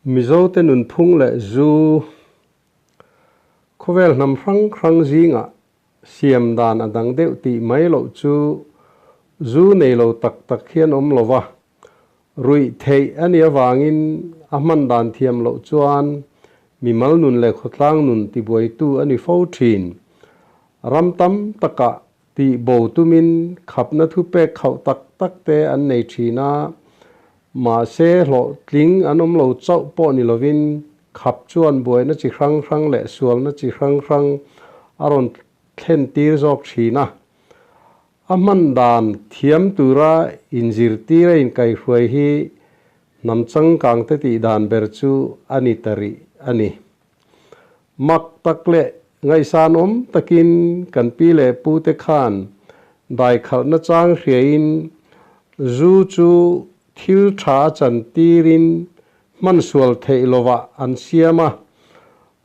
Mizote nunphung leh zu khawvel hnam hrang hrang zingah siam dan a dang deuh tih mai loh chu zu nei lo tak tak hian awm lo va, ruih theih a nih avangin a hman dan thiam loh chuan mimal nun leh khawtlang nun tibuaitu a ni fo thin. Ram tam takah Tih bo tumin khapna thupek khauh tak tak te an nei thin a, mahse hlawhtling an awm lo chauh pawh ni lovin khap chuan buaina chi hrang hrang leh sualna chi hrang hrang a rawn thlen tir zawk thin a. A hman dan thiam tura inzirtir a inkaihruai hi hnam changkangte tih dan ber chu a ni ta rih a ni. Mak tak leh ngaihsanawm takin kan pi leh pute khan daikhalhna chang hriain zu chu thil tha a chantirin hmansual theih lovah an siam a,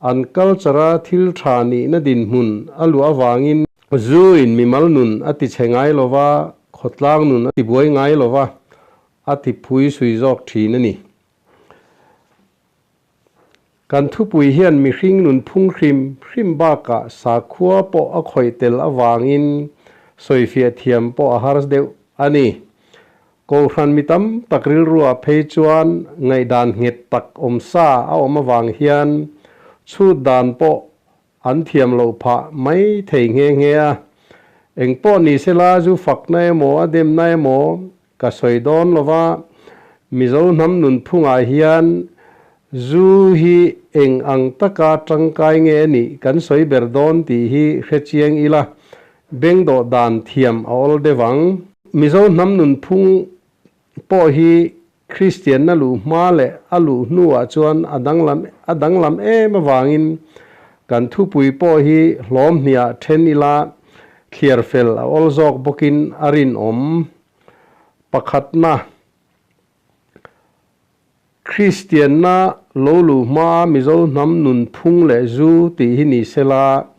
an culture a thil tha nihna dinhmun a luah avangin zu in mimal nun a tichhe ngai lova, khawtlang nun a tibuai ngai lova, a tiphui sui zawk thin a ni. Kan thupui hian mihring nunphung hrim hrim bakah sakhua pawh a khawih tel avangin sawifiah thiam pawh a har deuh a ni. Kohhran mi tam tak rilruah phei chuan ngaihdan nghet tak awmsa a awm avang hian chhut dan pawh an thiam loh phah mai thei nghe nghe a. Engpawh ni sela zu fakna emaw a demna emaw Ka sawi dawn lova, Mizo hnam nunphungah hian zu hi eng ang taka tangkai nge a nih kan sawi ber dawn tih hi hre chiang ila, beng dawh dan thiam a awl deuh ang. Mizo hnam nunphung pawh hi Kristianna luh hma leh a luh hnuah chuan a danglam a danglam em avangin kan thupui pawh hi hlawm hniah then ila thliar fel a awl zawk bawkin a rinawm. Pakhatna, Kristianna lo luh hmaa Mizo hnam nunphung leh zu tih hi ni sela,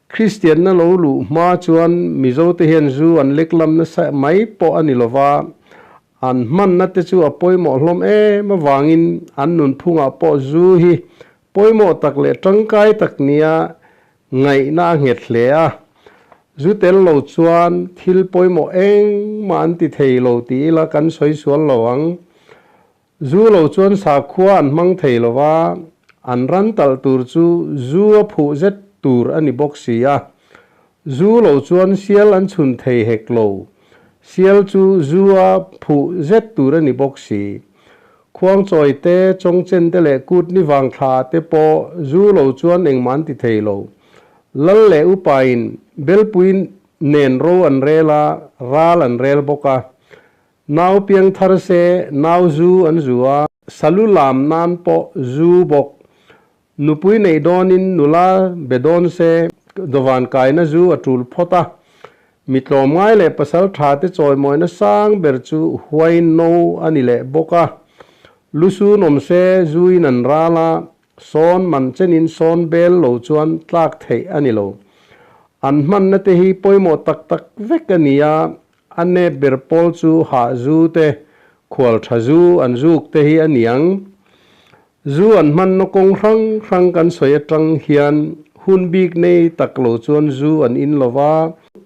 Kristianna lo luh hma chuan Mizote hian zu an leklam nasa mai pawh a ni lova, an hmanna te chu a pawimawh hlawm em avangin an nunphungah pawh zu hi pawimawh tak leh tangkai tak nia Ngaihna a nghet hle a, zu tel lo chuan thil pawimawh engmah an ti thei lo ti ila kan sawi sual lo ang. Zu lo chuan sakhua an hmang thei lo va, an ran talh tur chu zu a phuh zet tur a ni bawk si a. Zu lo chuan sial an chhun thei hek lo, sial chu zu a phuh zet tur a ni bawk si. Khuangchawi te, Chawngchen te leh Kutni vangthla te pawh zu lo chuan engmah an ti thei lo. Lal leh upain Belpui nen ro an rel a, ral an rel bawk a. Nau piang thar se nau zu an zu a, salu lam nan pawh zu bawk. Nupui neih dawnin nula be dawn se dawvan kaina zu a tul phawt a. Mi tlawmngai leh pasal tha te chawimawina sang ber chu huai no a ni leh bawk a. Lusun awm se zuin an ral a, sawn man chenin sawn bel lo chuan tlak theih a ni lo. An hmanna te hi pawimawh tak tak vek a ni a, a nep ber pawl chu hah zu te, khual tha zu an zuk te hi a niang. Zu an hmanna kawng hrang hrang kan sawi atang hian hun bik nei tak lo chuan zu an in lo va,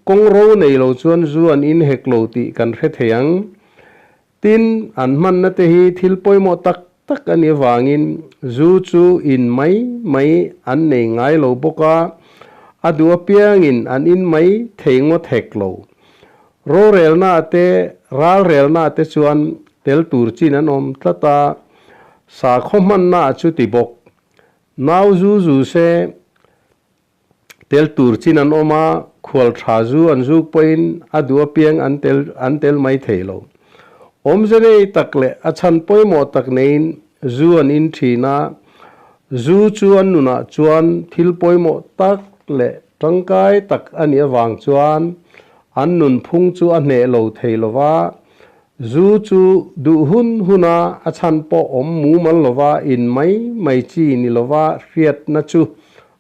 kawng ro nei lo chuan zu an in hek lo tih kan hre thei ang. Tin, an hmanna te hi thil pawimawh tak tak a nih avangin zu chu in mai mai an nei ngai lo bawk a, a duh apiangin an in mai thei ngawt hek lo. Rorelna te, ralrelna te chuan tel tur chin an awm tlat a, sakhaw hmanna a chuti bawk. Nau zu zu se tel tur chin an awm a, khual tha zu an zuk pawhin a duh apiang an tel an tel mai thei lo. Awmze nei tak leh a chhan pawimawh tak neiin zu an in thin a, zu chu an nunah chuan thil pawimawh tak leh tangkai tak a nih avang chuan an nunphung chu a hneh lo thei lo va, Zu chu duh hun huna a chhan pawh awm mumal lova in mai mai chi ni lova hriatna chu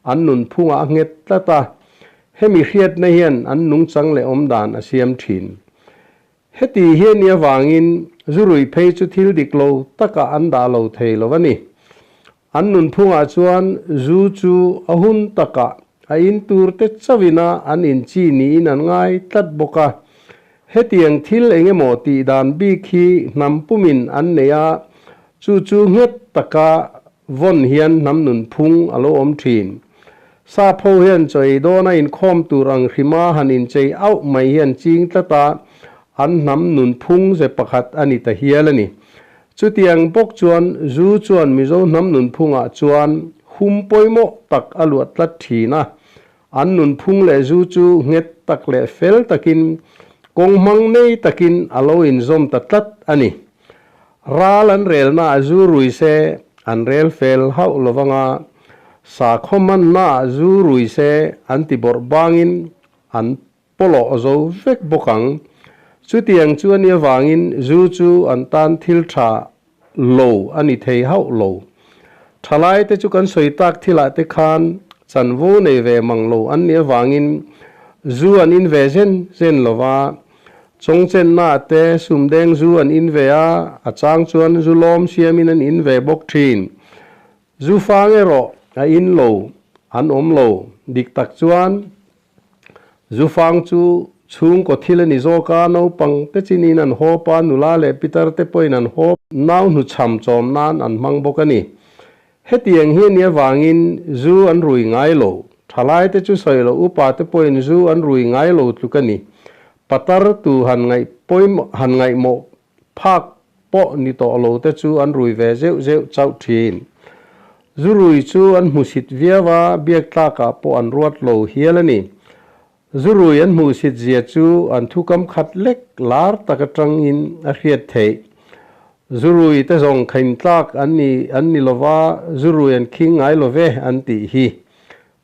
an nunphungah a nghet tlat a, hemi hriatna hian an nungchang leh awmdan a siam thin. Heti hi a nih avangin zu ruih phei chu thil dik lo takah an dah lo thei lo a ni. An nunphungah chuan zu chu a hun takah a in tur te chauhin a an in chi niin an ngai tlat bawk a. Hetiang thil eng emaw tih dan bik hi hnam pumin an nei a, chu chu nghet taka vawn hian hnam nunphung a lo awm thin. Sap ho hian chaw ei dawna inkhawm tur ang hrima han inchei auh mai hian ching tlat a, an hnam nunphung ze pakhat a ni ta hial a ni. Chutiang bawk chuan zu chuan Mizo hnam nunphungah chuan hum pawimawh tak a luah tlat thin a, an nunphung leh zu chu nghet tak leh fel takin, kawng hmang nei takin a lo inzawm ta tlat a ni. Ral an relnaah zu rui se an rel fel hauh lovanga, sakhaw mannaah zu rui se an ti bawrh bangin an Pawlawh zo vek bawk ang. Chutiang chu a nih avangin zu chu an tan thil tha lo a ni thei hauh lo. Thalai te chu kan sawi tak thilah te khan chanvo nei ve mang lo an nih avangin zu an in ve zen zen lo va. Chawngchennaah te sumdeng zu an in ve a, a chang chuan zu lawm siamin an in ve bawk thin. Zu fang erawh a in lo, an awm lo. Dik tak chuan Zufang chu chhungkaw thil a ni zawk a, naupang te chinin an hawp a, nula leh pitar te pawhin an hawp. Nau hnuchham chawm nan an hmang bawk a ni. Hetiang hi a nih avangin zu an rui ngai lo. Thalai te chu sawi loh upa te pawhin zu an rui ngai lo tluk a ni. Patar tu han ngaih pawimawh han ngaihmawh Phak pawh ni tawh lo te chu an rui ve zeuh zeuh chauh thin. Zu rui chu an hmusit viau a, biak tlakah pawh an ruat lo hial a ni. Zu rui an hmuhsit zia chu an thukam khat lek lar tak atangin a hriat theih. Zu rui te zawng khain tlak an ni an ni lova, zu rui an khing ngai lo ve an tih hi.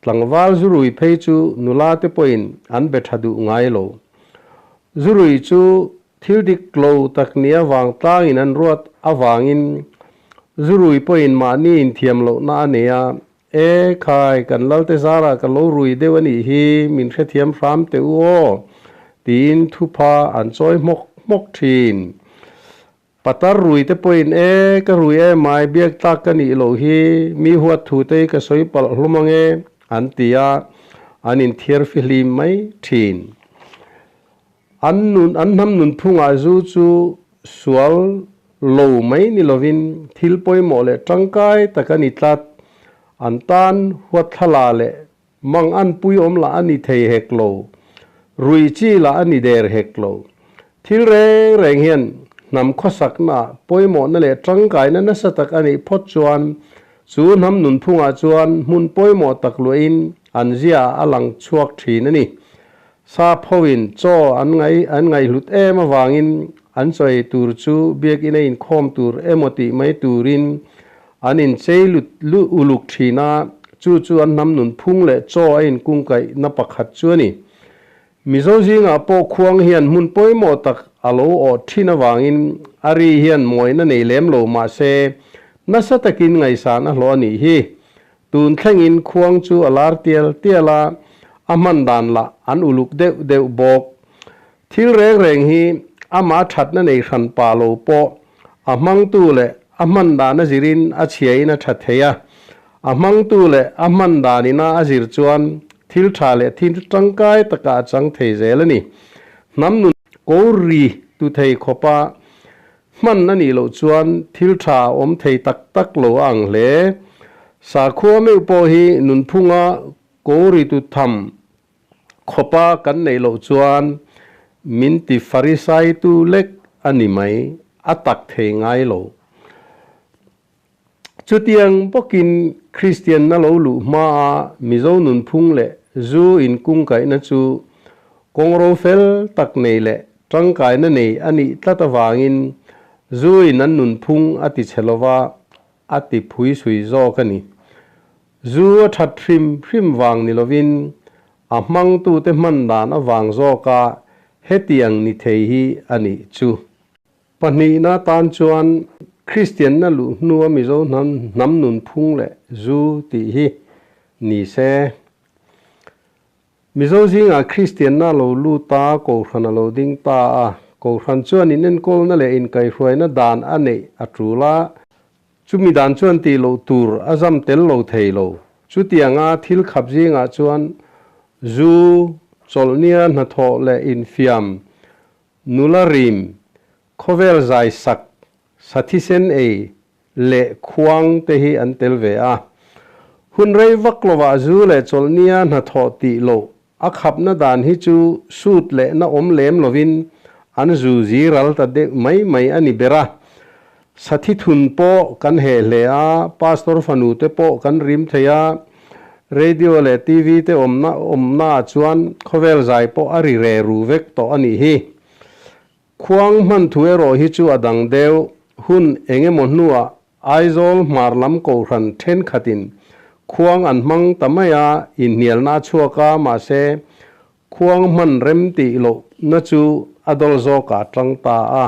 Tlangval zu rui phei chu nula te pawhin an be tha duh ngai lo. Zu rui chu Thil dik lo tak nia vangtlangin an ruat avangin zurui pawhin mahni inthiam lohna a nei a, E khai, kan Lalte zarah ka lo rui deuh a nih hi, min hrethiam hram teh u aw, tiin thupha an chawi hmawk hmawk thin. Patar rui te pawhin, E, ka rui emai, biak tlak ka nih loh hi, mi huat thu te hi ka sawi palh hlum ange, an ti a, an inthiar fihlim mai thin. An nun, an hnam nunphungah zu chu sual lo mai ni lovin thil pawimawh leh tangkai tak a ni tlat. An tan huatthla leh mang an puiawm lah a ni thei hek lo, rui chi lah a ni der hek lo. Thil reng reng hian hnam khawsakna pawimawhna leh tangkaina nasa tak a nih phawt chuan chu hnam nunphungah chuan hmun pawimawh tak luahin an zia a lang chhuak thin a ni. Sap hoin chaw an ngai an ngaihhlut em avangin an chaw ei tur chu biakinn a inkhawm tur emaw tih mai turin an inchei lut lu uluk thin a, chu chu an hnam nunphung leh chaw a inkungkaihna pakhat chu a ni. Mizo zingah pawh khuang hian hmun pawimawh tak a lo awh thin avangin a ri hian mawina nei lem lo mahse nasa takin ngaihsan a hlawh a nih hi. Tun thlengin khuang chu a lar tial tial a, a hman dan lah an uluk deuh deuh bawk. Thil reng reng hi amah thatna nei hran pah lo pawh a hmangtu leh a hman dan a zirin a chhiain a tha thei a, a hmangtu leh a hman danina a zir chuan thil tha leh thil tangkai takah a chang thei zel a ni. Hnam nun ko ri tu thei khawpa Hman a nih loh chuan thil tha a awm thei tak tak lo a ang hle. Sakhua meuh pawh hi nunphunga ko ritu tham khawpa kan neih loh chuan min ti farisaitu lek a ni mai, a tak thei ngai lo. Chutiang bawkin Kristianna lo luh hmaa Mizo nunphung leh zu inkungkaihna chu kawngro fel tak nei leh tangkaina nei a nih tlat avangin zu in an nunphung a ti chhe lova, a ti phui sui zawk a ni. Zu a that hrim hrim vang ni lovin a hmangtute hman dan avang zawka hetiang ni thei hi a nih chu. Pahnihna tan chuan Kristianna luh hnua Mizo hnam hnam nunphung leh zu tih hi ni se. Mizo zingah Kristianna lo lut a, Kohhran a lo ding ta a. Kohhran chuan inenkawlna leh inkaihhruaina dan a neih a tul a. Chumi dan chuan tih loh tur a zam tel lo thei lo. Chutianga thil khap zingah chuan zu, chawlhnia hnathawh leh infiam, nula rim, khawvel zai sak, sathisen ei leh khuang te hi an tel ve a. Hun rei vak lovah zu leh chawlhnia hnathawh tih loh a khapna dan hi chu sut leh na awm lem lovin an zu zi ral ta deuh mai mai a ni ber a. Sathi thun pawh kan heh hle a, pastor fanu te pawh kan rim thei a, radio leh TV te awmna awmnaah chuan khawvel zai pawh a ri re ru vek tawh a nih hi. Khuang hman thu erawh hi chu a dang deuh, hun eng emaw hnuah Aizawl hmar lam kohhran thenkhatin khuang an hmang ta mai a, inhnialna a chhuak a, mahse khuang hman rem tih lohna chu a dawl zawkah a tang ta a.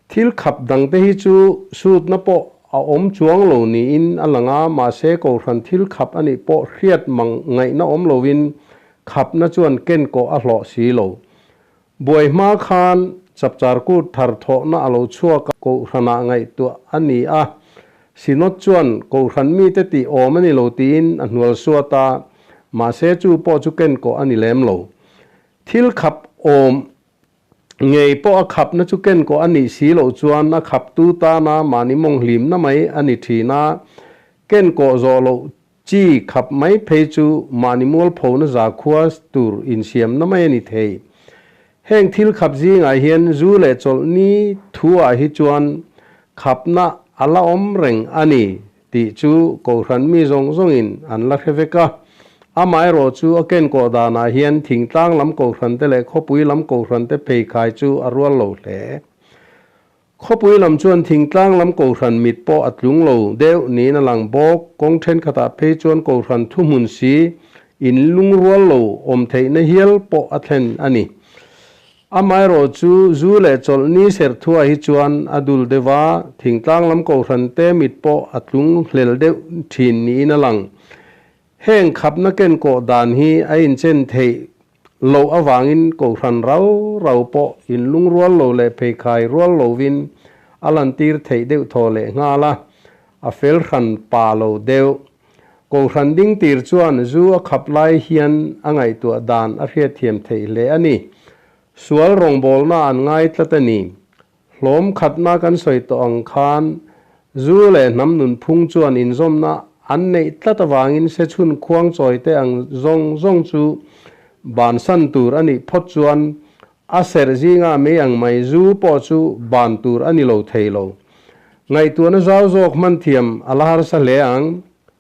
Thil khap dangte hi chu sutna pawh a awm chuang lo niin a lang a, mahse kohhran thil khap a nih pawh hriat mang ngaihna awm lovin khapna chuan kenkawh a hlawh si lo. Buai hma khan chapchar kut thar thawhna a lo chhuak a, Kohhranah ngaihtuah a ni a. Synod chuan Kohhran mite tih awm a ni lo tiin a hnual suat a, mahse chu pawh chu kenkawh a ni lem lo. Thil khap awm ngei pawh a khapna chu kenkawh a nih si loh chuan a khaptu tana mahni mawnghlimna mai a ni thin a, kenkawh zawh loh Chi khap mai phei chu mahni mualphona zakhua tur insiamna mai a ni thei. Heng thil khap zingah hian zu leh chawlhni thu-ah hi chuan khapna a la awm reng a ni tih chu Kohhran mi zawng zawngin an la hre vek a. Amaherawh chu a kenkawh danah hian thingtlang lam Kohhrante leh khawpui lam Kohhrante pheikhai chu a rual lo hle. Khawpui lam chuan thingtlang lam Kohhran mit pawh a tlung lo deuh niin a lang bawk. Kawng thenkhatah phei chuan Kohhran thuhmun si in lungrual lo awm theihna hial pawh a thlen a ni. Amaherawh chu zu leh chawlhni serhthuah hi chuan a dul deuh a, thingtlang lam Kohhran te mit pawh a tlung hlel deuh thin niin a lang. Heng khapna kenkawh dan hi a inchen theih loh avangin Kohhran rau rau pawh inlungrual lo leh pheikhai rual lovin a lantir theih deuh thaw leh nghal a, a fel hran pa lo deuh. Kohhran ding tir chuan zu a khap lai hian a ngaihtuah dan a hriatthiam theih hle a ni. Sual rawngbawlna an ngai tlat a ni. Hlawm khatna kan sawi tawh ang khan zu leh hnam nunphung chuan inzawmna an neih tlat avangin sechhun khuang chawite ang zawng zawng chu bansan tur a nih phawt chuan a serh zinga mei ang mai zu pawh chu ban tur a ni lo thei lo. Ngaihtuahna zau zawk hman thiam a la harsa hle ang.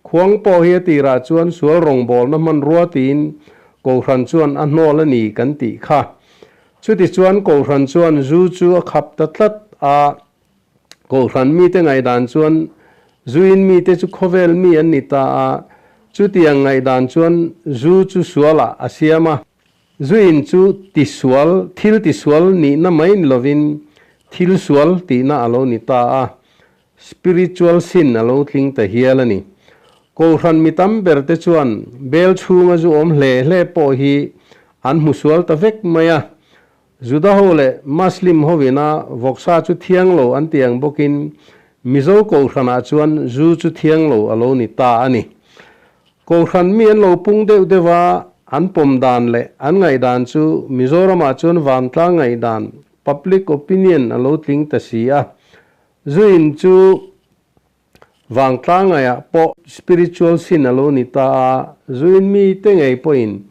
Khuang pawh hi a tirah chuan sual rawngbawlna hmanrua tiin Kohhran chuan a hnawl a ni kan tih kha. Chutichuan Kohhran chuan zu chu a khap ta tlat a, Kohhran mite ngaihdan chuan zuin mite chu khawvel mi an ni ta a, chutiang ngaihdan chuan zu chu sualah a siam a. Zuin chu tisual, thil tisual nihna mai ni lovin thil sual tihna a lo ni ta a, spiritual sin a lo tling ta hial a ni. Kohhran mi tam ber te chuan bel chhunga zu awm hle hle pawh hi an hmu sual ta vek mai a. Juda ho leh Muslim hovina vawksa chu thiang lo an ti ang bawkin Mizo Kohhranah chuan zu chu thiang lo a lo ni ta a ni. Kohhran mi an lo pung deuh deuh a, an pawm dan leh an ngaihdan chu Mizoramah chuan vantlang ngaihdan, public opinion, a lo tling ta si a. Zuin chu vangtlang ngaiah pawh spiritual sin a lo ni ta a, zuin mite ngei pawhin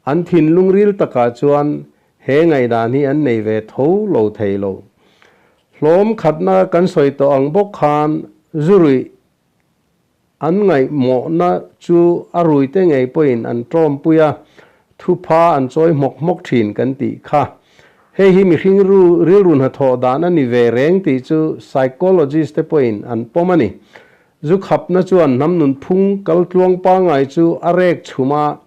an thinlung ril takah chuan he ngaihdan hi an nei ve tho lo thei lo. Hlawm khatna kan sawi tawh ang bawk khan zuruih an ngaihmawhna chu a ruite ngei pawhin an tawmpui a, thupha an chawi hmawk hmawk thin kan tih kha. Hei hi mihring rilru hnathawh dan a ni ve reng tih chu psychologist te pawhin an pawm a ni. Zu khapna chuan hnam nunphung kal tluang pangngai chu a rek chhum a,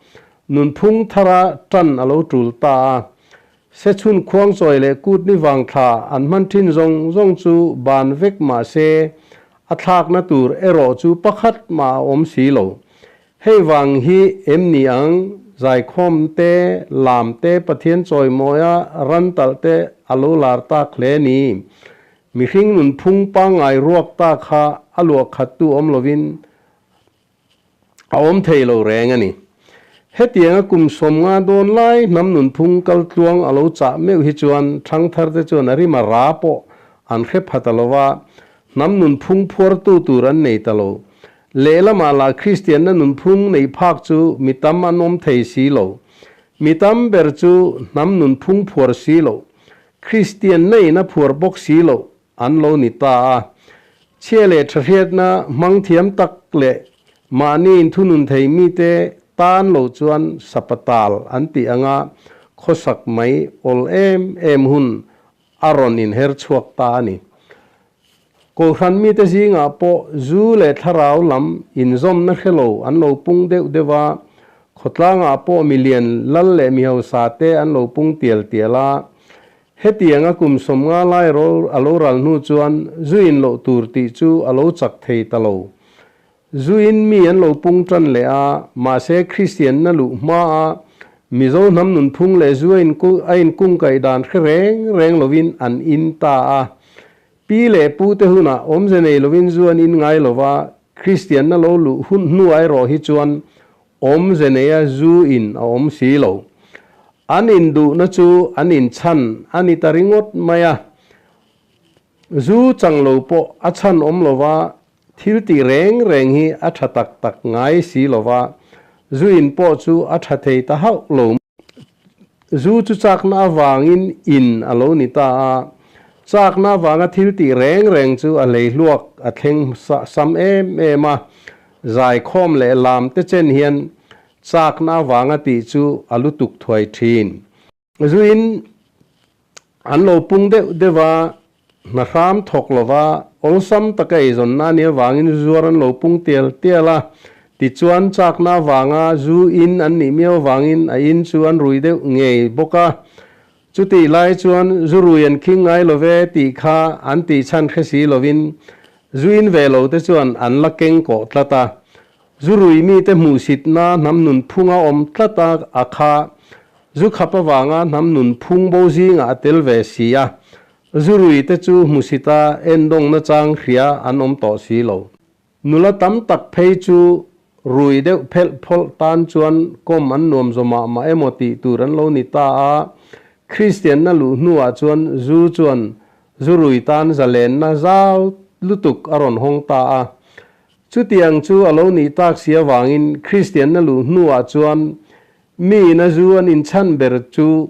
nunphung thara tan a lo tul ta a. Sechhun khuangchawi leh kut ni vang thla an hman thin zawng zawng chu ban vek mah se, a thlakna tur erawh chu pakhat mah a awm si lo. Hei vang hi em ni ang, zaikhawm te, lam te, Pathian chawimawia ran talh te a lo lar tak hle ni. Mihring nunphung pangngai ruak ta kha a luah khattu awm lovin a awm thei lo reng a ni. Hetianga kum 50 dawn lai hnam nunphung kaltluang a lo chah meuh hi chuan thangtharte chuan a rima ra pawh an hre pha ta lo va, hnam nunphung phuartu tur an nei ta lo. Lehlamah lah Kristianna nunphung neih phak chu mi tam an awm thei si lo. Mi tam ber chu hnam nunphung phuar si lo, Kristianna in a phuar bawk si loh an lo ni ta a. Chhia leh thahriatna hmang thiam tak leh mahni inthunun thei mite tan lo chuan sapatal an tih anga khawsak mai awl em em hun a rawn inher chhuak ta a ni. Kohhran mite zingah pawh zu leh thlarau lam inzawmna hre lo an lo pung deuh deuh a, khawtlangah pawh milian lal leh mihausa te an lo pung tial tial a. Hetianga kum 50 lai a lo ral hnu chuan zu in loh tur tih chu a lo chak thei ta lo. Zu in mi an lo pung tan leh a, mahse Kristianna luh hmaa Mizo hnam nunphung leh zu a inkungkaih dan hre reng reng lovin an in ta a. Pi leh pu te hunah awmze nei lovin zu an in ngai lova, Kristianna lo luh hun hnuah erawh hi chuan awmze neia zu in a awm si lo. An induhna chu an inchhan a ni ta ringawt mai a. Zu chang lo pawh a chhan awm lova, thil tih reng reng hi a tha tak tak ngai si lova, zu in pawh chu a tha thei ta hauh lo. Zu chu chakna avangin in a lo ni ta a, chakna avanga thil tih reng reng chu a hleihluak a thleng sam em em a, zaikhawm leh lam te chen hian chakna avanga tih chu a lutuk thuai thin. Zuin an lo pung deuh deuh a, hna hram thawk lova awlsam taka eizawnna a nih avangin zuar an lo pung tial tial a. Tichuan chakna avanga zu in an nih miau avangin a in chu an rui deuh ngei bawk a. Chutih lai chuan zu rui an khing ngai love tih kha an tih chhan hre si lovin zu in ve lo te chuan an la keng kawh tlat a. Zu rui mite hmuhsitna hnam nunphunga awm tlat a a kha. Zu khap avanga hnam nunphung bo zingah a tel ve si a, zu rui te chu hmusita endawng nachang hria an awm tawh si lo. Nula tam tak phei chu rui deuh phelh phawlh tan chuan kawm an nuam zaw mah mah emaw tih tur an lo ni ta a, Kristianna luh hnuah chuan zu chuan zu rui tan zalenna zau lutuk a rawn hawng ta a. Chutiang chu a lo nih tak si avangin Kristianna luh hnuah chuan Mi ina zu an inchhan ber chu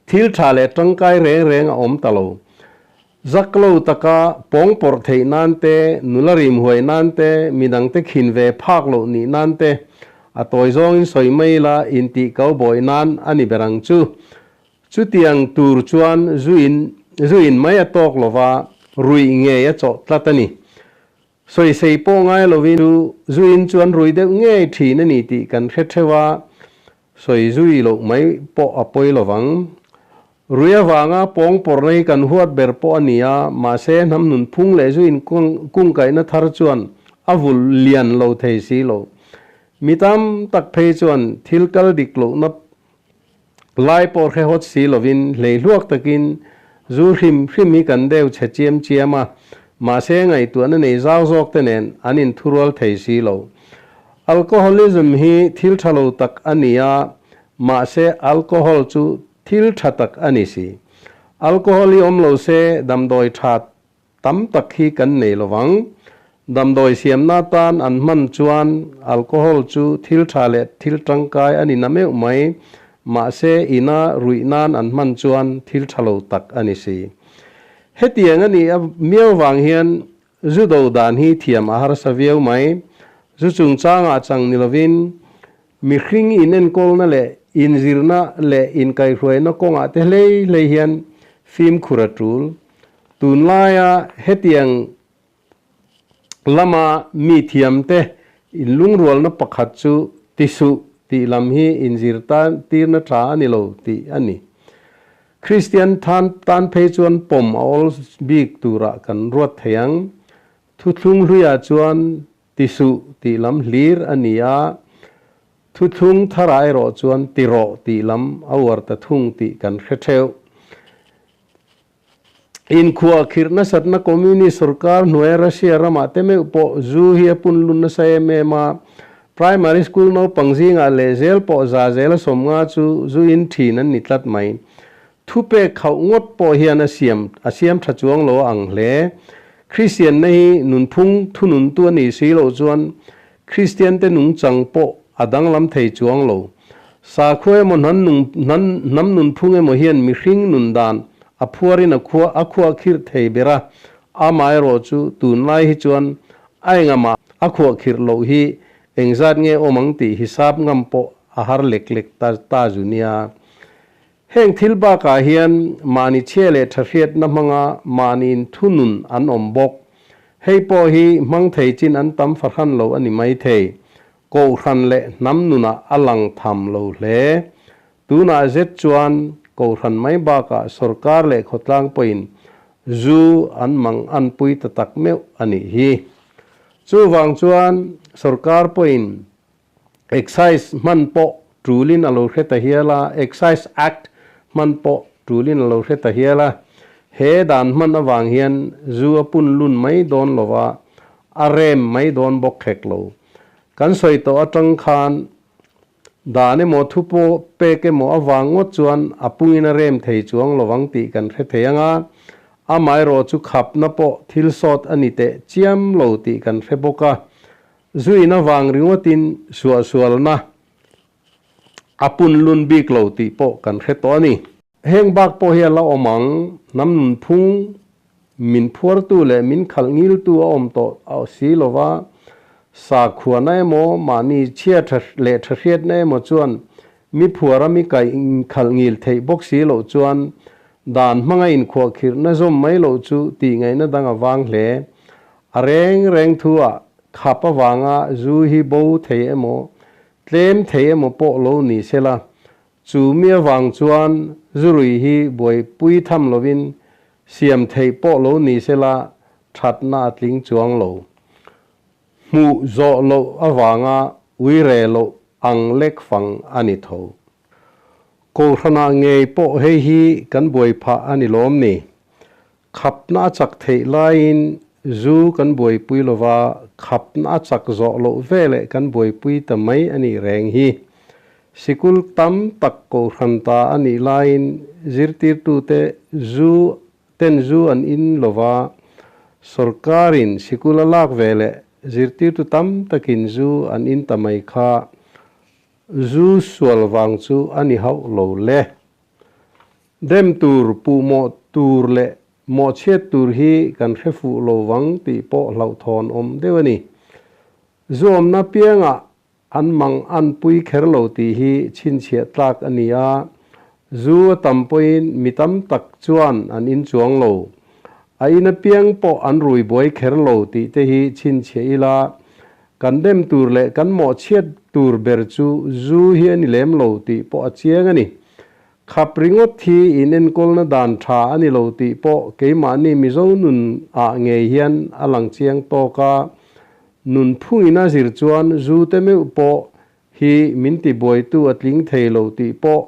thil tha leh tangkai reng reng a awm ta lo. Zak lo taka pawng pawrh theih nan te, nula rim huai nan te, midang te khin ve phak loh nih nan te, a tawi zawngin sawi mai ila intih kau bawih nan a ni ber ang chu. Chutiang tur chuan zu in zu in mai a tawk lova ruih ngei a chawh tlat a ni. Sawisei pawh ngai lovin chu zuiin chuan rui deuh ngei thin a ni tih kan hre theuh a, sawi zui loh mai pawh a pawi lovang. Rui avanga pawng pawrhna hi kan huat ber pawh a ni a, mahse hnam nunphung leh zuiin kungkaihna thar chuan a vul lian lo thei si lo. Mi tam tak phei chuan thil kal dik lohna lai pawh hre hawt si lovin hleihluak takin zu hrim hrim hi kan deuh chhe chiam chiam a, mahse ngaihtuahna nei zau zawk te nen an inthurual thei si lo. Alcoholism hi thil tha lo tak a ni a, mahse alcohol chu thil tha tak a ni si. Alcohol hi awm lo se damdawi tha Tam tak hi kan nei lovang. Damdawi siamna atan an hman chuan alcohol chu thil tha leh thil tangkai a ni na meuh mai, mahse ina ruih nan an hman chuan thil tha lo tak a ni si. Hetiang a nih miau vang hian zu do dan hi thiam a harsa viau mai. Zu chungchangah chang ni lovin mihring inenkawlna leh inzirna leh inkaihhruaina kawngah te hlei hlei hian fimkhur a tul. Tunlaia hetiang lama mi thiamte inlungrualna pakhat chu ti suh tih lam hi inzir tirna tha a ni lo tih a ni. Kristian tan phei chuan pawm a awl bik turah kan ruat thei ang. Thuthlung hluiah chuan ti suh tih lam hlir a ni a, thuthlung tharah erawh chuan ti rawh tih lam a uar ta thung tih kan hre theuh. Inkhuahkhirh nasatna Communist sorkar hnuaia Russia ramah te meuh pawh zu hi a pun lun nasa em em a, Primary school naupang zingah lehzel pawh za zela 50 chu zu in thin an ni tlat mai. Thupek khauh ngawt pawh hian a siam a siam tha chuang lo a ang hle. Kristianna hi nunphung thununtu a nih si loh chuan Kristiante nungchang pawh a danglam thei chuang lo. Sakhua emaw hnan nung hnan hnam nunphung emaw hian mihring nun dan a phuarin a khua a khuahkhirh thei ber a, amaherawh chu tunlai hi chuan a engahmah a khuahkhirh loh hi engzat nge awm ang tih hisap ngam pawh a har lek lek ta ta zu nia. Heng thil bakah hian mahni chhia leh tha hriatna hmanga mahni inthunun an awm bawk. Hei pawh hi hmang thei chin an tam fahran lo a ni maithei. Kohhran leh hnam nunah a lang tham lo hle. Tunah zet chuan kohhran mai bakah sorkar leh khawtlang pawhin zu an mang anpui ta tak meuh a nih hi. Chuvang chuan sorkar pawhin Excise hman pawh tulin a lo hre ta hial a, Excise Act hman pawh tulin a lo hre ta hial a. He dan hman avang hian zu a pun lun mai dawn lo va, a rem mai dawn bawk khek lo. Kan sawi tawh atang khan dan emaw thu pawh pek emaw avang ngawt chuan a pungin a rem thei chuang lo vang tih kan hre thei ang a, amaherawh chu khapna pawh thil sawt a ni teh chiam lo tih kan hre bawk a. Zuin avang ringawtin suahsualna a pun lun bik lo tih pawh kan hre tawh a ni. Heng bak pawh hi a la awm ang, hnam nunphung min phuartu leh min khalh ngiltu a awm tawh si lo va, sakhuana emaw mahni chhia tha leh tha hriatna emaw chuan mi phuara mi kaih khalh ngil theih bawk si loh chuan dan hmanga inkhuahkhirhna zawm mai loh chu tih ngaihna dang a vang hle. A reng reng thu ah khap avanga zu hi bo thei emaw, tlem thei emaw pawh lo ni sela, chu mi avang chuan zu rui hi buaipui tham lovin siam theih pawh lo ni sela thatna a tling chuang lo. Hmuh zawh loh avanga ui re loh ang lek fang a ni tho. Kohhranah ngei pawh hei hi kan buai phah a ni lawm ni? Khapna a chak theih laiin zu kan buaipui lova, khapna a chak zawh loh veleh kan buaipui ta mai a nih reng hi. Sikul tam tak kohhran ta a nih laiin zirtirtute zu ten zu an in lova, sorkarin sikul a lak veleh zirtirtu tam takin zu an in ta mai kha zu sual vang chu a ni hauh lo le. Dem tur, puhmawh tur leh mawhchhiat tur hi kan hre fuh lo vang tih pawh hlauhthawn awm deuh a ni. Zuamna piangah an mang an pui kher lo tih hi chhinchhiah tlak a ni a, zu a tam pawhin mi tam tak chuan an in chuang lo. A in apiang pawh an rui buai kher lo tih te hi chhinchhiah ila, kan dem tur leh kan mawhchhiat tur ber chu zu hi a ni lem lo tih pawh a chiang a ni. Khap ringawt hi in enkawlna dan tha a ni lo tih pawh keimahni Mizo nun ah ngei hian a lang chiang tawk a, nun phungin a zir chuan zu te meuh pawh hi min ti buaitu a tling thei lo tih pawh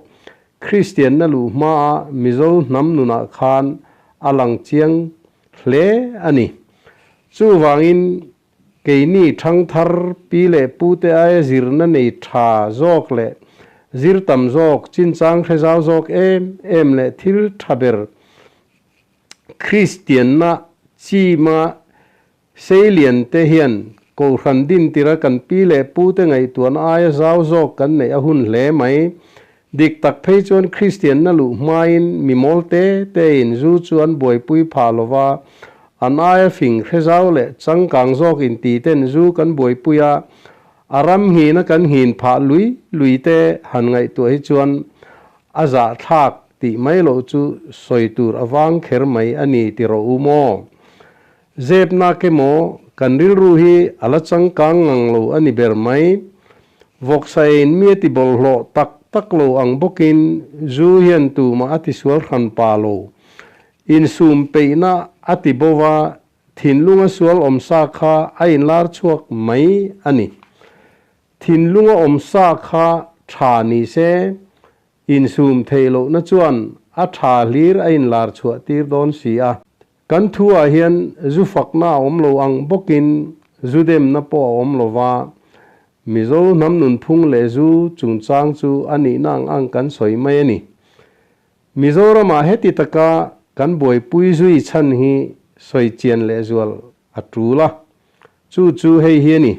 Kristianna luh hmaa Mizo hnam nunah khan a lang chiang hle a ni. Chuvangin Keini thangthar pi leh pute aia zirna nei tha zawk leh zir tam zawk, chinchang hre zau zawk em em leh thil tha ber Kristianna chima seilian te hian Kohhran dintira kan pi leh pute ngaihtuahna aia zau zawk kan neih a hun hle mai. Dik tak phei chuan Kristianna luh hmain mi mawl te tein zu chu an buaipui phah lo va, an aia fing hre zau leh changkang zawk inti ten zu kan buaipui a, a ram nghina kan nghin phah lui lui te han ngaihtuah hi chuan a zahthlak tih mai loh chu sawi tur a vang kher mai a ni ti rawh u maw? Zepnak emaw kan rilru hi a la changkang ngang lo a ni ber mai. Vawksa eiin mi a ti bawlhhlawh tak tak lo ang bawkin zu hian tumah a ti sual hran pa lo. Insum peihna a ti bo va, thinlunga sual awmsa kha a inlar chhuak mai a ni. Thinlunga awmsa kha tha ni se, insum theih lohna chuan a tha hlir a inlar chhuah tir dawn si a. Kan thu-ah hian zu fakna a awm lo ang bawkin zu demna pawh a awm lo va, Mizo hnam nunphung leh zu chungchang chu a nihna ang ang kan sawi mai a ni. Mizoramah heti taka kan buaipui zui chhan hi sawi chian lehzual a tul a, chu chu hei hi a ni.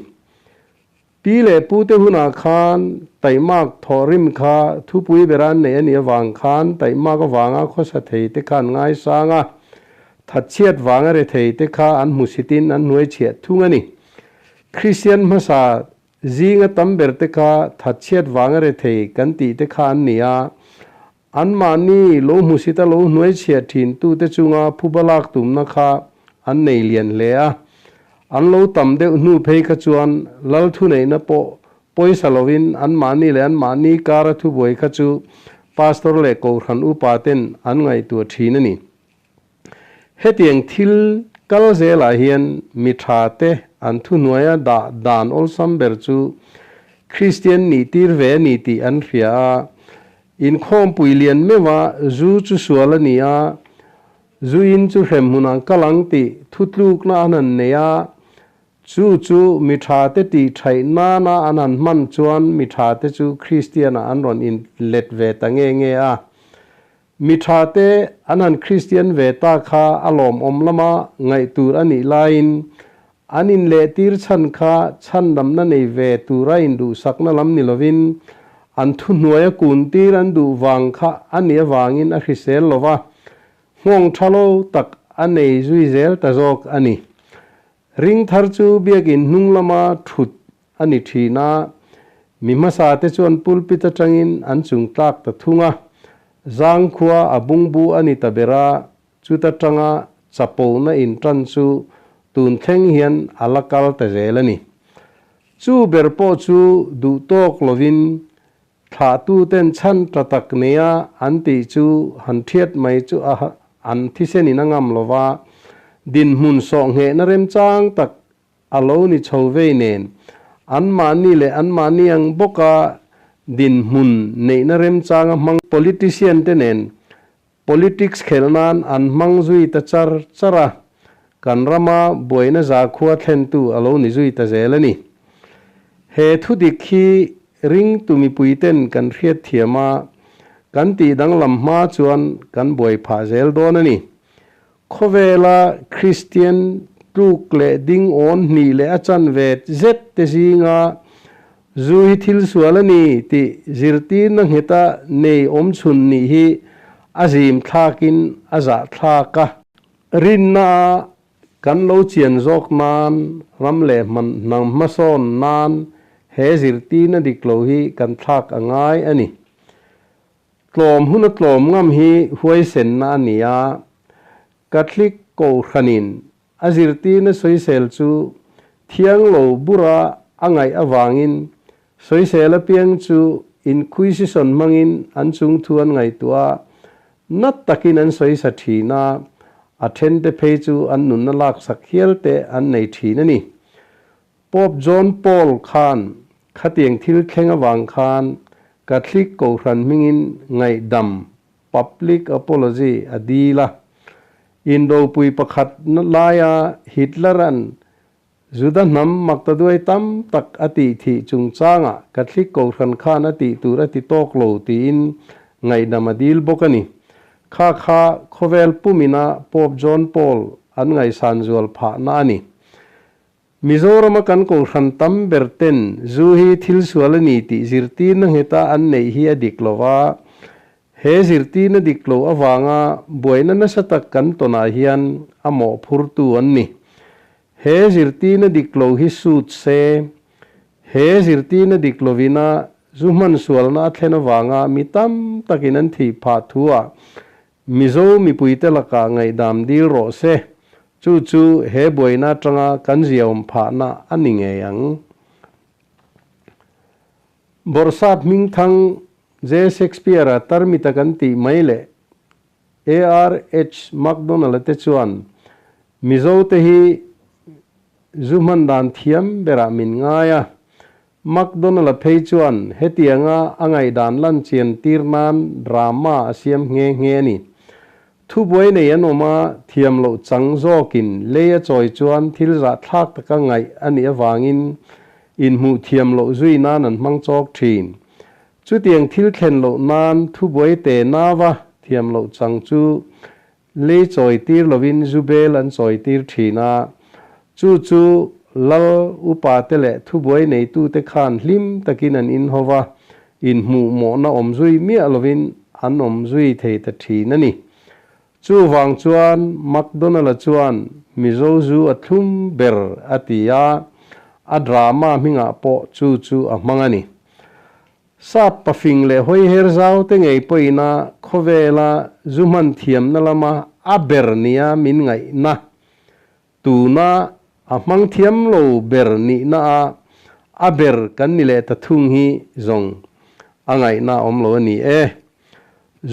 Pi leh pute hunah khan taihmak thawhrim kha thupui bera an neih a nih avang khan taihmak avanga khawsa thei te kha an ngaisang a, thatchhiat vanga re thei te kha an hmusitin an hnuaichhiah thung a ni. Kristian hmasa zinga tam ber te kha thatchhiat vanga re thei kan tih te kha an ni a, anmahni lo hmusita lo hnuaichhiah thintute chunga phuba lak tumna kha an nei lian hle a. An lo tam deuh hnu phei kha chuan lal thuneihna pawh pawisa lovin anmahni leh anmahni kara thubuai kha chu Pastor leh Kohhran upa ten an ngaihtuah thin a ni. Hetiang thil kal zelah hian mi tha te an thuhnuaia dah dan awlsam ber chu Kristian nih tir ve a ni tih an hria a, inkhawmpui lian meuha zu chu sual a ni a, Zu in chu hrem hmunah kal ang tih thutlukna an han nei a, chu chu mi thate tih thaih nana an han hman chuan mi thate chu Kristianah an rawn inlet ve ta nge nge a. Mi thate an han Kristian ve ta kha a lawmawm lama ngaih tur a nih laiin an inlehtir chhan kha chhandamna nei ve tura induhsakna lam ni lovin an thuhnuaia kuntir an duh vang kha a nih avangin a hrisel lo va, nghawng tha lo tak a nei zui zel ta zawk a ni. Ring thar chu biakin hnung lama thut a ni thin a, mi hmasa te chuan pulpit atangin an chung tlak ta thung a, zangkhua a bungbu a ni ta ber a, Chuta tanga chapona intan chu tun thleng hian a la kal ta zel a ni. Chu ber pawh chu duh tawk lovin thlahtuten chhan ta tak neia an tih chu han thiat mai chu a an thisenin a ngam lova, dinhmun sawhnghehna remchang tak A lo ni chho vei nen, anmahni leh anmahni ang bawka dinhmun neihna remchanga hmang politician te nen politics khelh nan an hmang zui ta char char a, kan rama buaina zakhua thlentu a lo ni zui ta zel a ni. He thudik hi ringtu mipuiten kan hriatthiam a, kan tih danglam hma chuan kan buai phah zel dawn a ni. Khawvela Kristian tluk leh ding awn hnih leh a chanve zet te zinga zu hi thil sual a ni tih zirtirna ngheta nei awmchhun nih hi a zim thlakin a zah thlak a. Rinna a kan lo chian zawk nan ram leh hnam hmasawn nan he zirtirna dik lo hi kan thlak a ngai a ni. Tlawm huna tlawm ngam hi huaisenna a ni a, Catholic Kohhranin a zirtirna sawisel chu thiang lo bura a ngaih avangin sawisel apiang chu Inquisition hmangin an chungthu an ngaihtuah a, nat takin an sawisa thin a, a thente phei chu an nunna laksak hial te an nei thin a ni. Pope John Paul khan khatiang thil thleng avang khan Catholic Kohhran hmingin ngaihdam, public apology, a dil a. Indopui pakhat laia Hitler-a'n Juda hnam maktaduai tam tak a tih thih chungchangah Catholic Kohhran khan a tih tur a ti tawk lo tiin ngaihdam a dil bawk a ni. Kha kha khawvel pumina Pope John Paul an ngaihsan zual phahna a ni. Mizorama kan Kohhran tam ber ten zu hi thil sual a ni tih zirtirna ngheta an neih hi a dik lo va, he zirtirna dik lo avanga buaina nasa tak kan tawnah hian a mawhphurtu an ni. He zirtirna dik lo hi sut se, he zirtirna dik lovina zu hman sualna a thlen avanga mi tam takin an thih phah thu-ah Mizo mipuite lakah ngaihdam dil rawh se, chu chu he buaina atanga kan ziaawm phahna a ni ngei ang. Bawrhsap hmingthang J. Shakespeare-a tarmita kan tih mai leh ARH. MacDonald-a te chuan Mizote hi zu hman dan thiam berah min ngai a, McDonald-a phei chuan hetianga a ngaihdan lan chian tir nan drama a siam nghe nghe a ni. Thubuai nei an awm a, thiam loh chang zawkin lei a chawi chuan thil zahthlak taka ngaih a nih avangin inhmuh thiam loh zui nan an hmang chawk thin. Chutiang thil thlen loh nan thubuai te nava thiam loh chang chu lei chawi tir lovin zu bel an chawi tir thin a, chu chu lal upa te leh thubuai neitute khan hlim takin an inho va, inhmuh mawhna awm zui miah lovin an awm zui thei ta thin a ni. Chuvang chuan McDonald-a chuan Mizo zu a thlum ber a ti a, a drama hmingah pawh chu chu a hmang a ni. Sap pafing leh hawiher zau te ngei pawhina khawvela zu hman thiamna lama a ber nia min ngaihna tuna a hmang thiam lo ber nihna a a ber kan ni leh ta thung hi zawng a ngaihna a awm lo a ni e.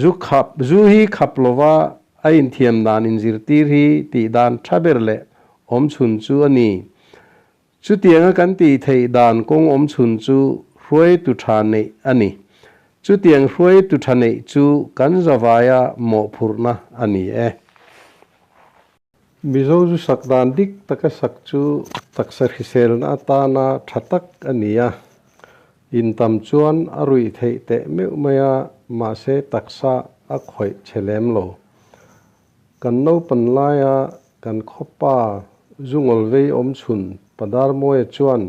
Zu khap, zu hi khap lova a inthiam dan inzirtir hi tih dan tha ber leh awmchhun chu a ni. Chutianga kan tih theih dan kawng awm chhun chu hruaitu tha neih a ni. Chutiang hruaitu tha neih chu kan zavaia mawhphurhna a ni e. Mizo zu sak dan dik taka sak chu taksa hriselna atana tha tak a ni a. Intam chuan a ruih theih teh meuh mai a, mahse taksa a khawih che lem lo. Kan naupan laia kan khawpa zungawl vei awm chhun Padarmawia chuan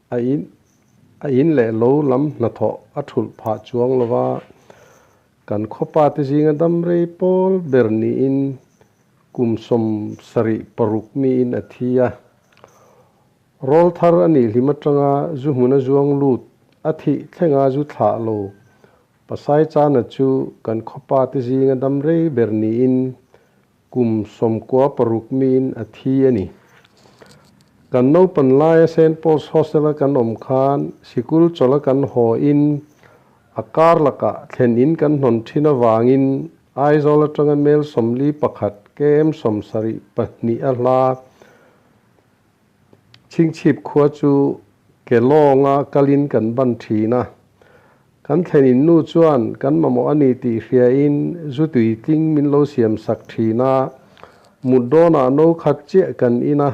a in a in leh lo lam hnathawh a thulh phah chuang lo va, kan khawpa te zinga dam rei pawl ber niin kum 76 miin a thi a. Rawl thar a nih hlim atanga zu hmuna zuang lut a thih thlenga zu thlah lo Pasai Chana chu kan khawpa te zinga dam rei ber niin kum 96 miin a thi a ni. Kan naupan laia Saint Paul's Hostel-a kan awm khan sikul chawlha kan haw in a kar lakah thlen in kan hnawn thin avangin Aizawl atanga mel 41 km 72 a hla Chhingchhip khua chu ke lawnga kalin kan ban thin a. Kan thlen in nu chuan kan mamawh a ni tih hriain zu tui tling min lo siam sak thin a, mut dawnah no khat chiah kan in a.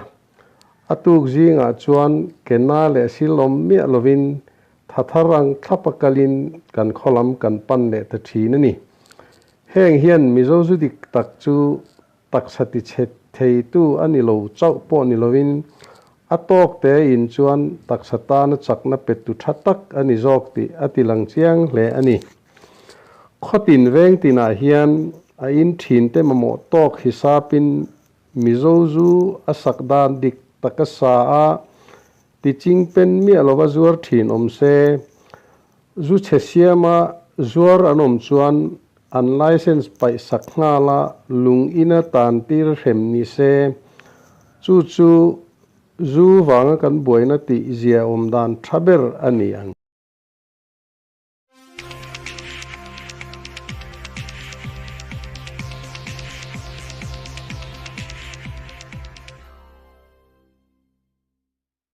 A tuk zingah chuan ke na leh sil awm miah lovin tha thar ang thlapa kalin kan khaw lam kan pan leh ta thin a ni. Heng hian Mizo zu dik tak chu Taksa tichhe theitu a ni lo chauh pawh ni lovin a tawk te in chuan taksa tana chakna pettu tha tak a ni zawk tih a ti lang chiang hle a ni. Khawtin veng tinah hian a in thinte mamawh tawk hisapin Mizo zu a sak dan dik taka sa a tiching pen miah lova zuar thin awm se. Zu chhe siama zuar an awm chuan an licence paih sak nghal a, lung ina tan tir hrem ni se. Chu chu zu vanga kan buaina tih zia awm dan tha ber a ni ang.